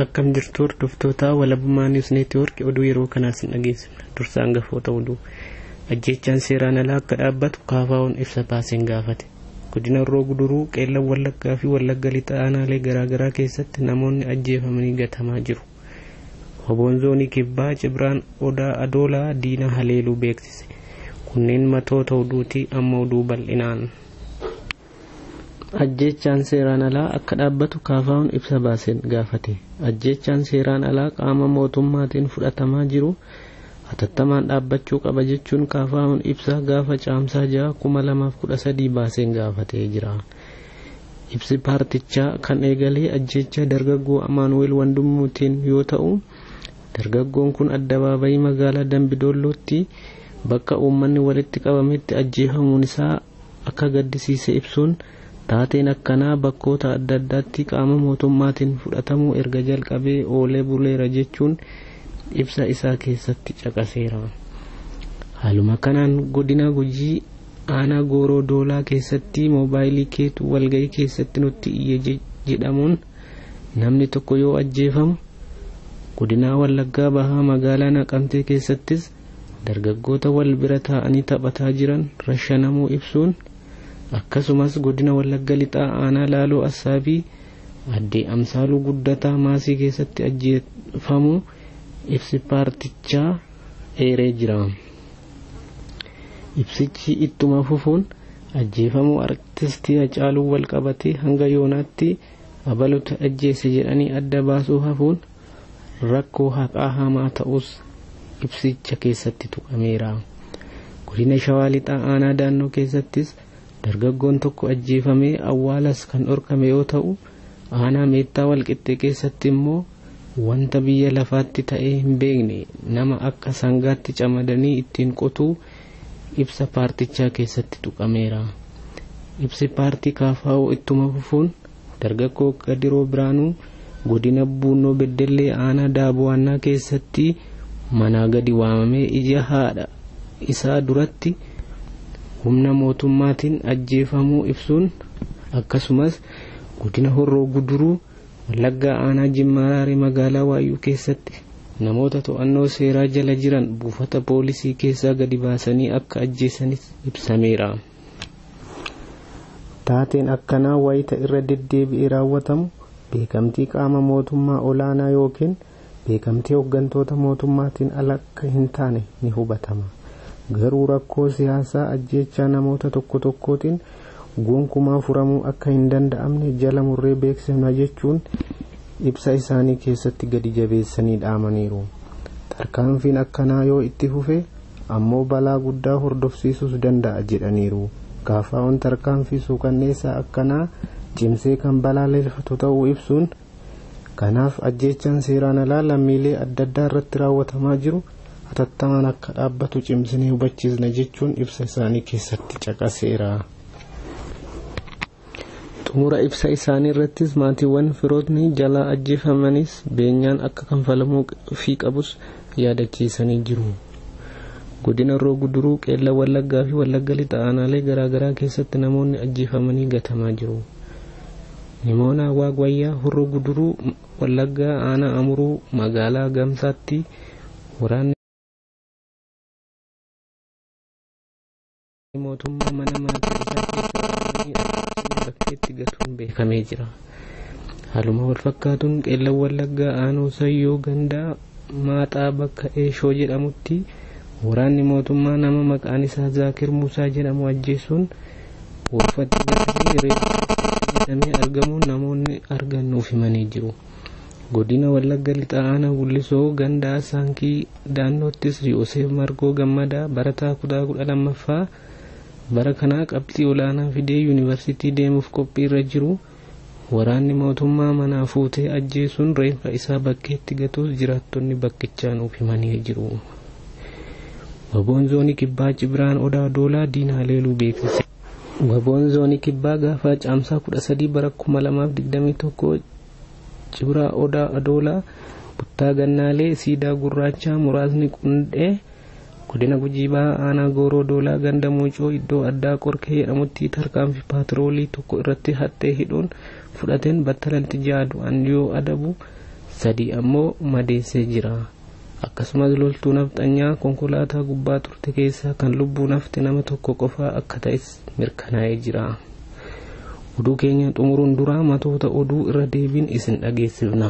Akkam jirtu hordoftoota Walabummaa Niwus Neetwoork oduu yeroo kanaas hin dhageessifna. Dursa hangafoota oduu. Ajjeechaan seeraan alaa akka dhaabbatu KFO'n ibsa baaseen gaafate. Godina Horroo Guduruu, Qeellan Wallaggaa fi Wallagga Lixa aanaalee garaagaraa keessatti namoonni ajjeefamanii gatamaa jiru. Oboon Zoonii Kibbaa Cibraan Odaa Adoolaa diina haleeluu beeksise. Kunneen matoota oduutii amma oduu bal'inaan. Ajjeechaan seeraan alaa akka dhaabbatu KFO'n ibsa baaseen gaafate. Ajjeechaan seeraan alaa qaama mootummaatiin fudhatamaa jiru hatattamaan dhaabbachuu qaba jechuun KFO'n ibsa gaafa caamsaa 6 2013 baaseen gaafatee jira. Ibsi paartichaa kan eegalee ajjeechaa dargaggoo Amaanu'eel Wandimmuutiin yoo ta'u, dargaggoon kun addabaabayii magaalaa Dambidollootti bakka uummanni walitti qabametti ajjeefamuun isaa akka gaddisiise ibsuun taateen akkanaa bakkoota adda addaatti qaama mootummaatiin fudhatamuu erga jalqabee oolee buleera jechuun ibsa isaa keessatti caqaseera. Haaluma kanaan godina Gujii aanaa Gooroo Doolaa keessatti moobaayilii keetu walgahii keessatti nutti iyye jedhamuun namni tokko yoo ajjeefamu, godina Wallaggaa Bahaa magaalaa Naqamtee keessattis dargaggoota wal bira taa'anii taphataa jiran rashanamuu ibsuun akkasumas godina Wallagga Lixaa aanaa Laaloo Assaabii addee Amsaaluu Guddataa maasii keessatti ajjeefamuu ibsi paartichaa eeree jira. Ibsichi ittuma fufuun ajjeefamuu artistii Hacaaluu wal qabatee hanga yoonaatti abalutu ajjeese jedhanii adda baasuu hafuun rakkoo haqaa hamaa ta'us ibsicha keessatti tuqameera. Godina Shawaa Lixaa aanaa Daannoo keessattis dargaggoon tokko ajjeefamee awwaalas kan dhorkame yoo ta'u, aanaa Meettaa Walqixxee keessatti immoo wanta biyya lafaatti ta'ee hin beekne nama akka sangaatti camadanii ittiin qotuu ibsa paartichaa keessatti tuqameera. Ibsi paartii KFO ittuma fufuun dargaggoo Qadiroo Biraanuu godina Buunoo Beddellee aanaa Daabo'annaa keessatti manaa gadi waamamee ija haadha isaa duratti humna mootummaatiin ajjeefamuu ibsuun akkasumas godina Horroo Guduruu Wallaggaa aanaa Jimmaa Raaree magaalaa Waayyuu keessatti namoota to'annoo seeraa jala jiran buufata poolisii keessaa gadi baasanii akka ajjeesanis ibsameera. Taateen akkanaa wayita irra deddeebi'ee raawwatamu beekamtii qaama mootummaa olaanaa yookiin beekamtii hooggantoota mootummaatiin ala akka hin taane ni hubatama. Garuu rakkoo siyaasaa ajjeechaa namoota tokko tokkootiin gonkumaa furamuu akka hin danda'amne jala murree beeksifna jechuun ibsa isaanii keessatti gadi jabeessanii dhaamaniiru. Tarkaanfiin akkanaa yoo itti fufe ammoo balaa guddaa hordofsiisuus danda'a jedhaniiru. KFO'n tarkaanfii suukanneessaa akkanaa cimsee kan balaaleffatu ta'uu ibsuun kanaaf ajjeechaan seeraan alaa lammiilee adda addaa irratti raawwatamaa jiru hatattamaan akka dhaabbatu cimsinee hubachiisna jechuun ibsa isaanii keessatti caqaseera. Xumura ibsa isaanii irrattis maatiiwwan firootni jalaa ajjeefamanis beenyaan akka kanfalamuufii qabus yaadachiisanii jiru. Godina Horroo Guduruu, Qeellan Wallaggaa fi Wallagga Lixa aanaalee garaagaraa keessatti namoonni ajjeefamanii gatamaa jiru. Nimoonaa Waaqwayyaa Horroo Guduruu Wallaggaa aanaa Amuruu magaalaa Gamsaatti waraanni mootummaa mana maatii isaa keessa dhaabanii bakkeetti gatuun beekamee jira. Haaluma wal fakkaatuun Qeellan Wallaggaa aanoo Sayyoo gandaa Maaxaa bakka Eeshoo jedhamutti waraanni mootummaa nama maqaan isaa Zaakir Musaa jedhamu ajjeesuun wolfatti gatanii reeffamee argamuun namoonni argan nuuf himanii jiru. Godina Wallagga Lixaa aanaa Gullisoo gandaa Saankii Daannoottis Yoosef Margoo Gammadaa barataa kutaa 12ffaa bara kanaa qabxii olaanaa fidee yuunivarsiitii deemuuf qophii irra jiru waraanni mootummaa manaa fuutee ajjeesuun reeffa isaa bakkeetti gatuus jiraattonni bakkichaa nuuf himanii jiru. Waboon Zoonii Kibbaa Cibraan Odaa Doolaa diina haleeluu beeksise. Waboon Zoonii Kibbaa gaafa caamsaa 13 bara 2021 Cibraa Odaa Adoolaa Buttaa Gannaalee Siidaa Gurraachaa muraasni Qundhee godina Gujii Bahaa aanaa Gooroo Doolaa ganda Mucoo iddoo addaa Qorkee jedhamutti tarkaanfii paatroolii tokko irratti haxxee hidhuun fudhateen battalatti ja'a du'an yoo adabu 3 ammoo madeessee jira. Akkasumas loltuu nafxanyaa konkolaataa gubbaa turte keessaa kan lubbuun hafte nama tokko qofaa akka ta'es mirkanaa'ee jira. Oduu keenya xumuruun duraa matoota oduu irra deebiin isin dhageessifna.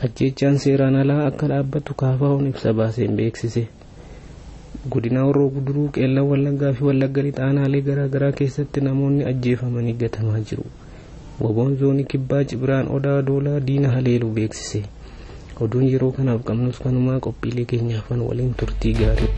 Ajjeechaan seeraan alaa akka dhaabbatu KFO'n ibsa baaseen beeksise. Godina Horroo Guduruu, Qeellan Wallaggaa fi Wallagga Lixaa aanaalee garaa garaa keessatti namoonni ajjeefamanii gatamaa jiru. Waboon zoonii kibbaa Cibiraan Odaa Doolaa diina haleeluu beeksise. Oduun yeroo kanaaf qabnus kanumaa qophiilee keenyaafan waliin turtii gaarii.